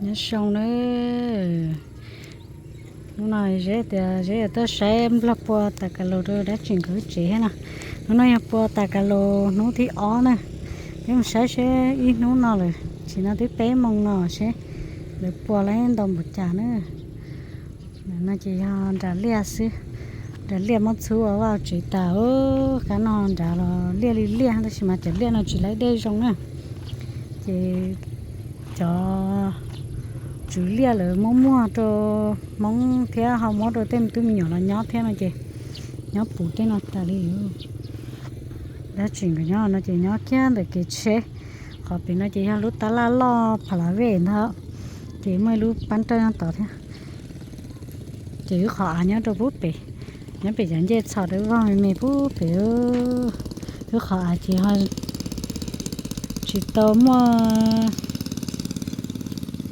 Nyob zoo nawb. Hnub no Zeb tias Zeb yuav tuaj saib Nplog pua tas kas los rau dab tsi nkawd tsev thiab no. Hnub no yog pua tas kas los hnub thib ob na. Peb mus saib seb ib hnub no lawm, tsim no twb peb moos no seb lawv pua lawv ntau npaum cas na. No ces yog nram liaj xwb, nram liaj muab txhub ua vaj tsev tas. Kab no nrad los liaj li liaj tab sis mas cov liaj no tsis laib dej zoo na. Ces cov tswv liaj lawv muab muag rau Hmoob thiab ho muab rau tej tub me nyuam los nyob thiab no ces nyob puv tej no tas li. Dab tsi nkawd nyob no ces nyob kiag ntawm kev tsheb. Qhov pem no ces yog lub tab laj loj pha la vej ntag, ces muaj ib lub pab rawj nyob tod thiab. Ces wb qhov av nyob rau pub pem, nyob pem cov ncej txhos rau vog me me pub pem. Wb qhov av ces ho tsis tau muaj,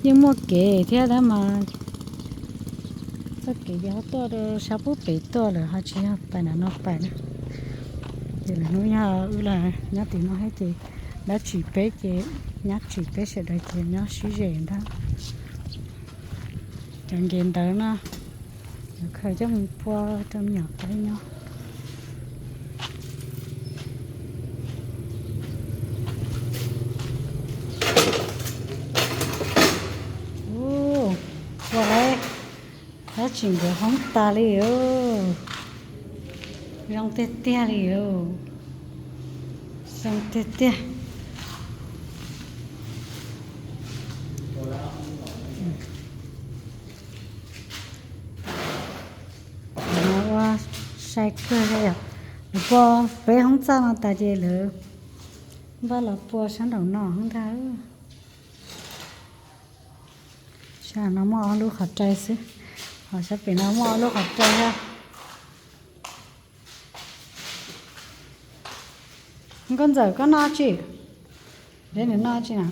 yeej muaj kev thiab tab mas txoj kev ces ho tuaj rau sab pub pem tuaj lawm ho tsis yog pais nram no pais na. Ces lwm hnub yog wb los nyob tim no thiab ces dab tsi peb ces nyob tsis peb sawv daws ces nyob sib ze ntag. Cov nce ntawd no, yuav khaws coj mus pua rau me nyuam qab nyob. Ua, dab tsi nkawd hoob tas li os. Zoo tiag tiag li os. Zoo tiag tiag. Ua sai kawg yom. Lawv pua peb hoob txaj no tas ces lawv npaj los pua sab nraum no hoob ntag. Sab no muaj ob lub qhov rai xwb, ho sab pem no muaj ob lub qhov rai thiab. Nkauj Ntxawm koj noj tsi? Deb nws noj tsi na?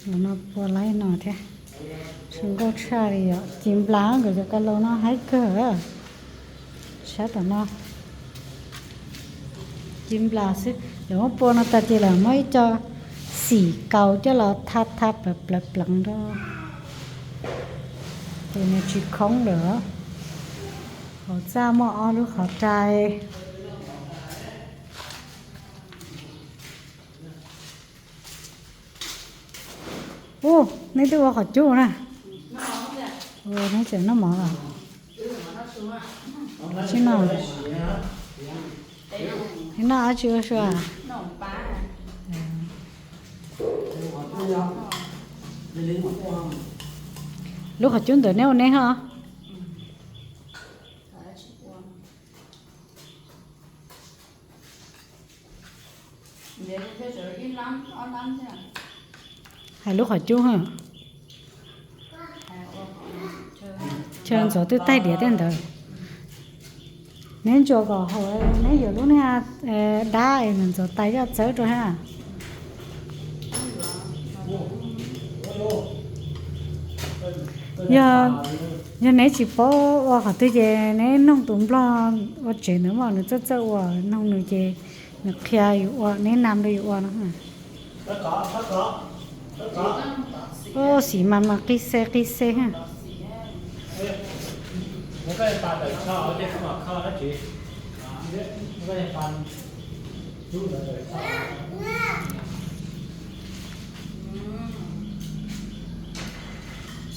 Los no pua laib no thiab. Zoo nkauj tshaj li yom, ci nplas nkawd cov kas laus no haib kawg. Sab tom no ci nplas xwb, lawv muab pua no tas ces lawv muab ib co xim kaus coj los tha tha pleev pleev pleev rau ces nws tsis khoob lawm. Hauv txaj muaj ob lub qhov rai. Ub, neb twb ua qhov cub na. Neb tseem noj mov los? Tsis noj. Neb noj dab tsi ua sua? Lub qhov cub ntawm neb ua neb ho. Hais lub qhov cub, chaw ntxuav twb taig diav tej ntawd. Neb ntsuas kom haum, neb yuav lub niag dab es ntxuav tais coj txawb rau ha. Yog, yog neb tsis paub ua qhov twg ces neb noog tus nplog ua tsev ntawd mas nws txawj txawj ua, noog nws ces nws qhia yus ua, neb nam rau yus ua no. Xim mas mas qis xe qis xe ha.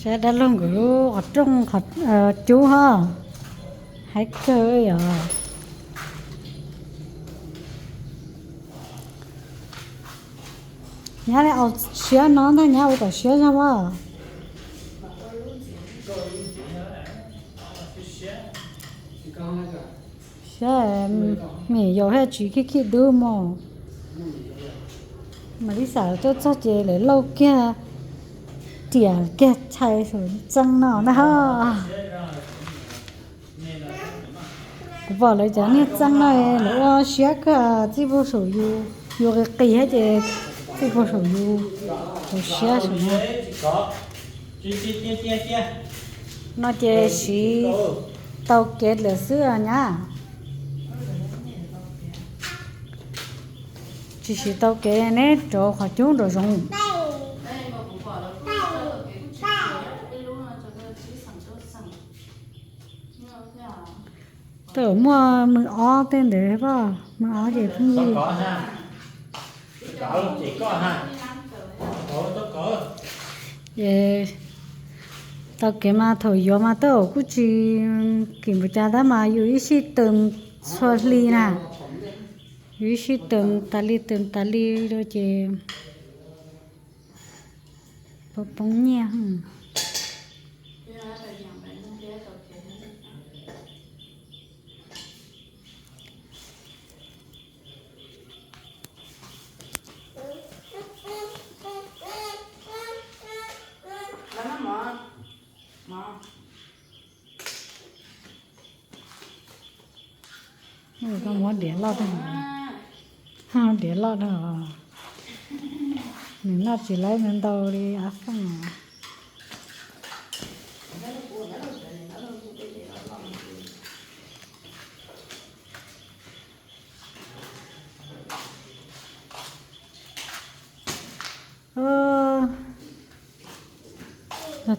Saib dab laug nkawd lub qhov rooj qhov cub ho, haib kawg yom. Nyab li au siab no ntag, nyab ua kom siab zog as. Siab, me nyuam yaus thiaj tsis khib khib dub mog. Mas li xav tuaj txog ces lawv lauj kiag riam kiag txhais saum txeeb no ntag ho. Kuv pom lawv cov niag txeeb no lawv ua siab kawg, txij puag saum yus, yus qis qis thiab ces txij puag saum yus, yus siab saum no. No ces siv tau kev lawm xwb nyab. Tsis siv tau kev neb rauv qhov cub nraum zoov. Tau muaj mws ob tej ntawd pom, mws ob ces pheej yig. Tau kev mas thaum yuav mas tau kuj tsis kim npaum cas tab mas yus ib sij tws txhua hli na, yus ib sij tws tas li tws tas li rau ces poob nyiaj. Koj muab diav loj rau, diav loj rau, nws noj tsis laib ntau li av feej.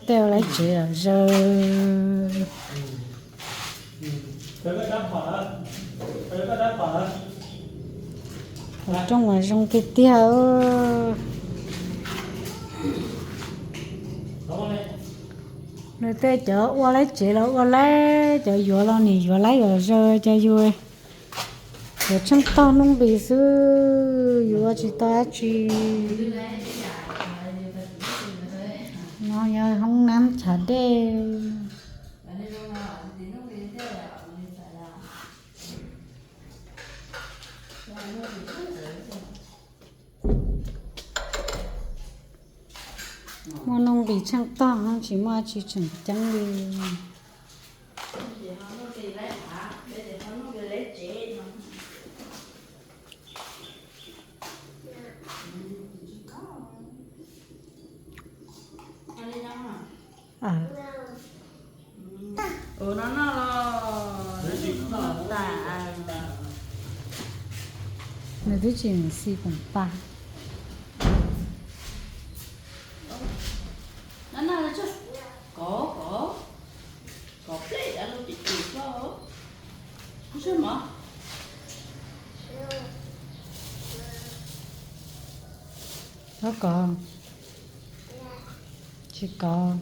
Tej ua laib tsev zaws. Hauv rooj mas zoo tiag tiag. Nws tej cov ua laib tsev los ua laib, cov yuav los nim yuav laib yuav zaws, cov yus yuav tsheej tog nuj nqis xwb, yus ua tsis tau dab tsi. No yog hoob nab chav dej. Muaj nuj nqis tsheej tog, tsis muaj dab tsi tseem ceeb li. Nws twb tsis xis koom pas. Kov kov, tsis kov.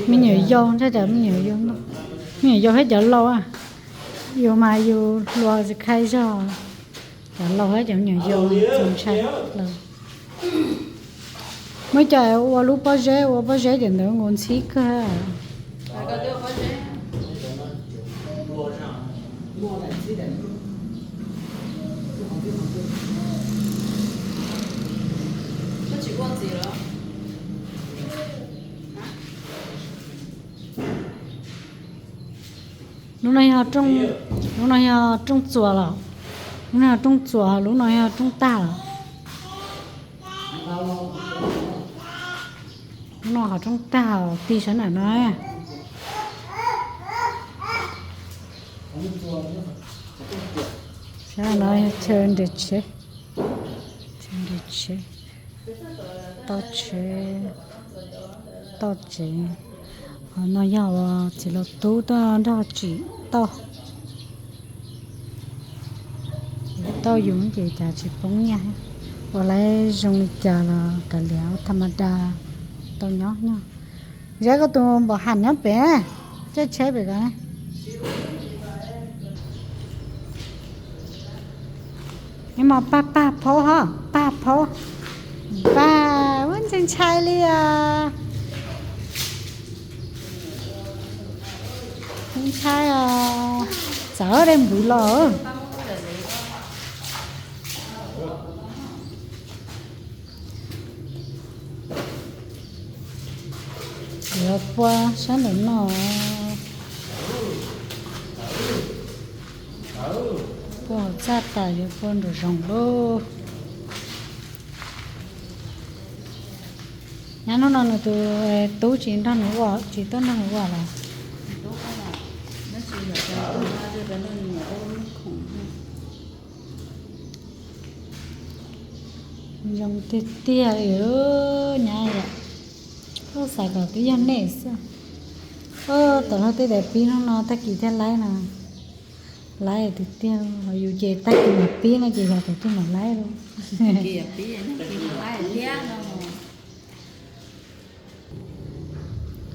Me nyuam yau, ntshai tsam me nyuam yau, me nyuam yau thiab cov laus, yus mas yus hluas tsis khaij zog, cov laus thiab cov me nyuam yau txaus ntshai lawm. Muab cov ua lub pob zeb, ua pob zeb ces ntawd nkaus ntxhib kawg. Lub no yog, lub no yog rooj txuas los? Lub no yog rooj txuas, lub no yog rooj tag los? Lub no qhov rooj tag, tig sab nram no. Sab no yog chaw nres tsheb, chaw nres tsheb, toj tsheb, toj tsev. Qhov no yog uas txiv laus tub tuaj nrog tsim tauj. Tauj yus ces cas tsis poob nyiaj, ua laib zoo li cas los kav liam ua tha ma da, tau nyob nyob. Zab, koj tus npam ham nyob pem, caij tsheb pem ko. Ib mos pag pag phaub ho, pag phaub, pag ua ntxhais ntshai li os. Ntshai os, txawv dej npwv los. Yuav pua sab ntawm no, pua hauv txaj tas yuav pua nraum zoov lauj. Hnub no nws tus tub tsis nrog nws ua, tsis tuaj nrog nws ua los? Zoo tiag tiag li nyab yom. Kuv xav kom twb yog nej xwb. Tam no tej daim pib hnub no tag kis thiaj laib no. Laib tiag tiag, yus ces tag kis mam pib no ces yog thaum twg mam laib lauj.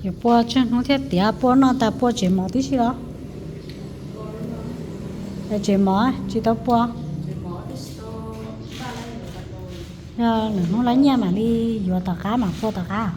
Yuav pua tsawg hnub thiaj tiav? Pua noj tas pua tsev mov tib si los? Tsev mov tsis tau pua. Yog lwm hnub laib nyiaj mam li yuav tom qab mam pua tom qab.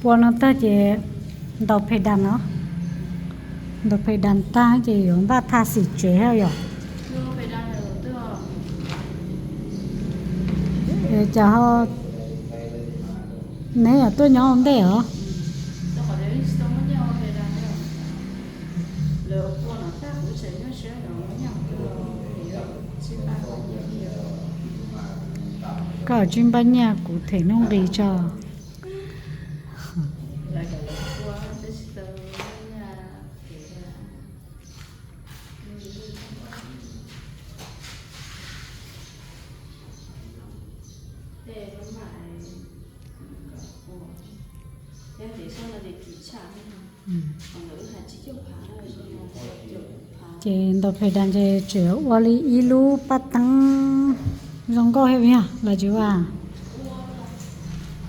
Pua no tag ces ntaus phem das no, ntaus phem das tag ces yuav npaj thaj xim tsev thiab yom. Cas ho neb tuaj nyob ua ntej os? Koj tsis npaj nyiaj kuv them nuj nqis tso. Ces ntaus phem das ces tseem ua li ib lub paj teeb zoo nkauj thiab yog los tsis ua?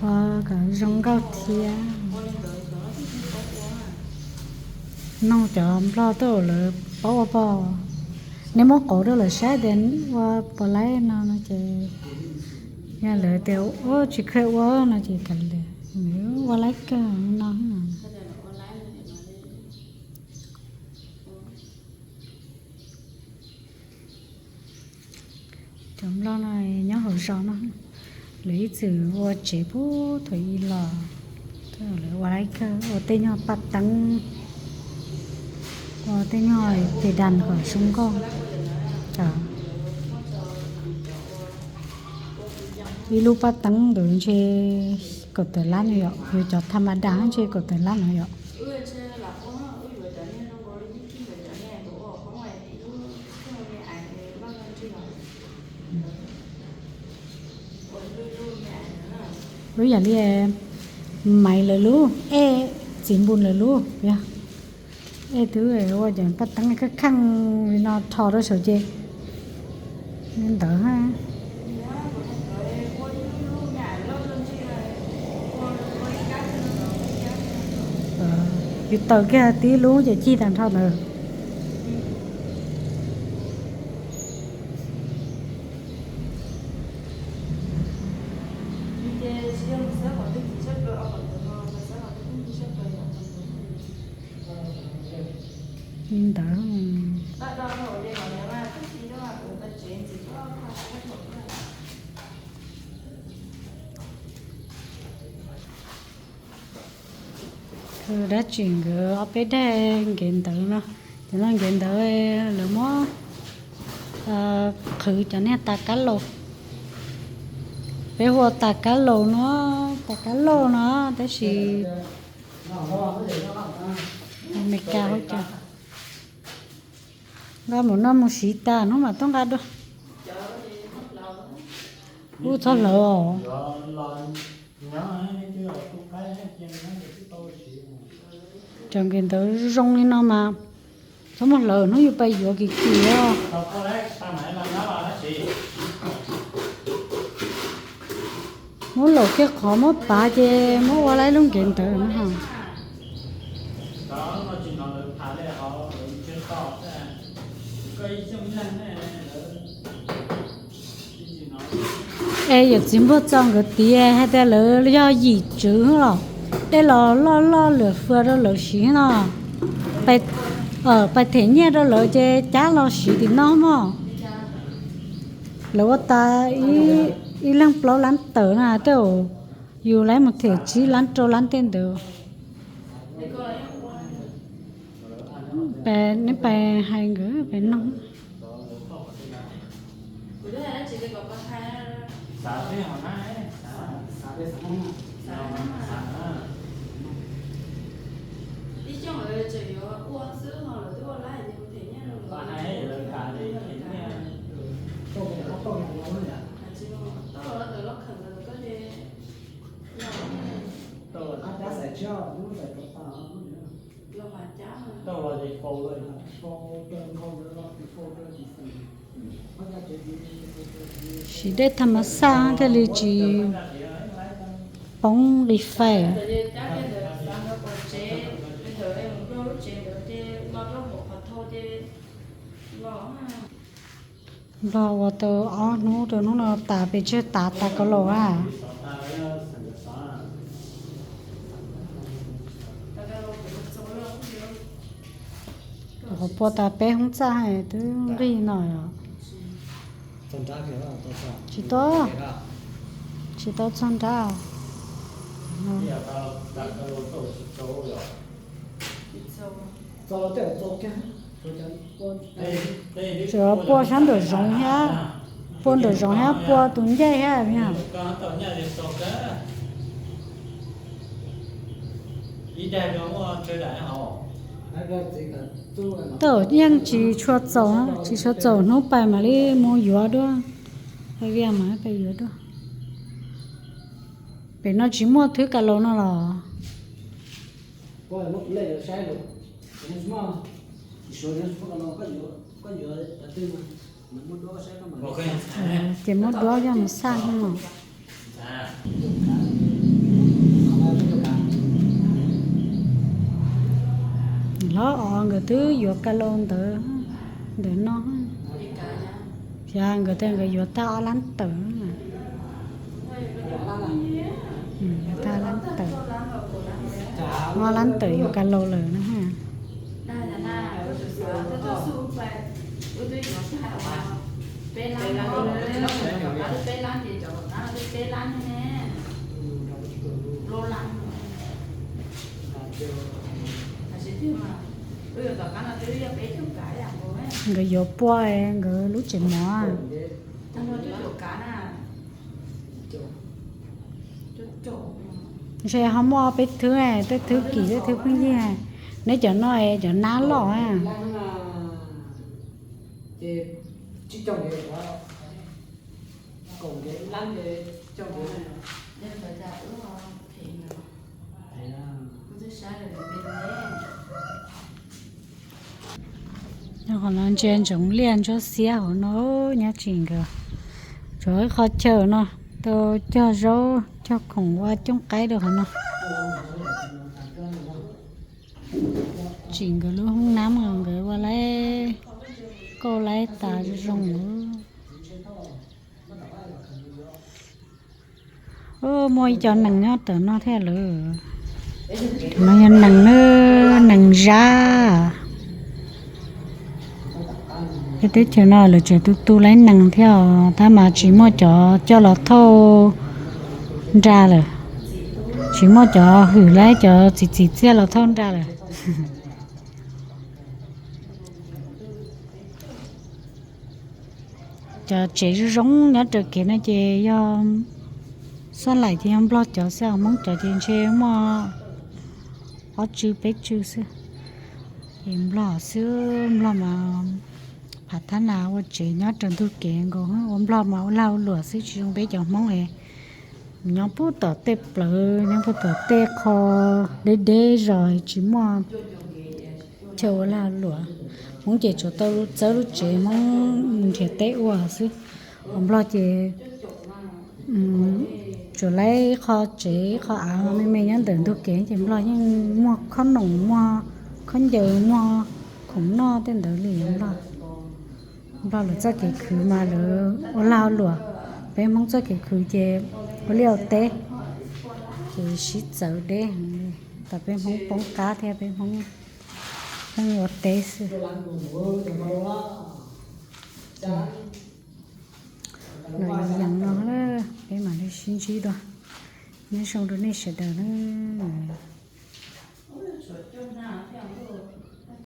Ua kom zoo nkauj thiab. Noog cov nplog tuaj lawv paub ua pog. Neb muab qauv rau lawv saib tias ua puas laib no no ces yog lawv tias ua tsis kheev ua no ces kav liam, ua laib kawg no. Cov nplog no nyob hauv zos no, lawv ib txwm ua tsev puag thaum ub los, lawv ua laib kawg, ua tej nyuag paj teeb, ua tej nyuag phem das kom zoo nkauj. Ib lub paj teeb ntawd ntshe kaum tawm lab no yom, yus cov tha ma das ntshe kaum tawm lab no yom. Lub yam li Maiv lawv lub, Ej txiv Npus lawv lub, Ej twb ua cov paj teeb kheej kheej li no rho rau saum ces li ntawd. Yus taws kiag tib lub ces cig tag nrho ntawd. Li ntawd. Dab tsi nkawd ob peb daim nkev ntawv no, cov no nkev ntawv lawv muab qhwv cov niag tas kab laus. Peb hu ua tas kab laus no, tas kab laus no, tab sis Amelikas hu cas. Nkauj mus noj mus siv tas hnub mam tuaj nqa dua. Ub, txhob hlawv os. Cov nkev ntawv zoo li no mas txhob muab hlawv, hnub yus pais yuav kim kim os. Muab laum kiag qhov muab pav ces muab ua laib lub nkev ntawv no. Es yawm txiv npuag txo nkawd tias hais tias lawv yog yim tswv los? Tej los loj loj lawm fua rau lawv siv no. Pais them nyiaj rau lawv ces cab los siv tim no mog. Lawv ua tas ib leeg plaub lab tawm na, tej zaum yus lab mus them tsib lab rau lab tej ntawd. Neb pais hais nkawd pais noog. Siv dej tham mas xaj thiaj li tsis poob nqi fais. Nplog ua tau ob hnub rau hnub no tas pes tsawg tas tas kaus laus a. Qhov pua tas peb hoob txaj twb nqig no. Tsis tau, tsis tau txog nrab. Tsuas pua sab nraum zoov thiab, pua nraum zoov thiab pua tus ncej thiab. Tej zaum yeej tsis tshua txaus, tsis tshua txaus hnub pais mam li mus yuav dua. Pais yuav dua. Pem no tsis muaj thwb ka laus no los? Ces muab duab yog mus xaj no. Hlob os nkawd twb yuav ka laus ntawd, ntawm no. Xyov nkawd tias nkawd yuav tag ob lab tawm. Yuav tag lab tawm, ob lab tawm yuav ka laus lawm na. Nkawd yuav pua nkawd lub tsev mov. Ntshe ho muaj peb thwb, tej thwb kim tej thwb phooj ywg. Neb cov no cov nab loj. Qhov no ntsia ntsoov liaj ntsuab xiab hauv no, nyob tsis nkawd. Tsuas ib qho chaw no, tau cog zaub cog khoom ua cooj qaib rau qhov no. Tsim nkawd lub hoob nab no nkawd ua laib, kauj laib tas zoo zoo. Muaj ib co nees nyob ntawm no thiab lawm. No yog nees, nees zab. Peb teb chaws no lawv tseem tu tu laib nees thiab os, tab mas tsis muaj cov coj los thauj nra lawm. Tsis muaj cov hwm laib cov txiv txiv txiaj los thauj nra lawm. Cov tsev zoo zoo nyob raws kev no ces yog xab laim ces yog nplog cov xwb, hmoob cov ces ntshe muaj ob tsw peb tsw xwb. Ces nplog xwb, nplog mas phav thab nas ua tsev nyob raws ntug kev nkaus, ua nplog mas ua lag ua luam xwb tsis zoo peb cov hmoob es nyob puag tom tej plawv, nyob puag tom tej qho deb deb zos tsis muaj chaw ua lag luam. Hmoob ces tsuas tau txawb lub tsev hmoob nrhiav teb ua xwb. Ua nplog ces tsuas laib ib qho tsev ib qho av me me nyob ntawm ntug kev ces nplog yeej muaj khob noom, muaj khaub ncaws, muaj khoom noj tej ntawd li nplog. Nplog lawv txoj kev khwv mas lawv ua lag ua luam, peb hmoob txoj kev khwv ces ua liaj ua teb. Sib txawv deb, tam peb Hmoob poob qab thiab peb Hmoob pheej ua teb xwb. Los yees no, peb mam li sib ntsib dua. Nyob zoo rau nej sawv daws na.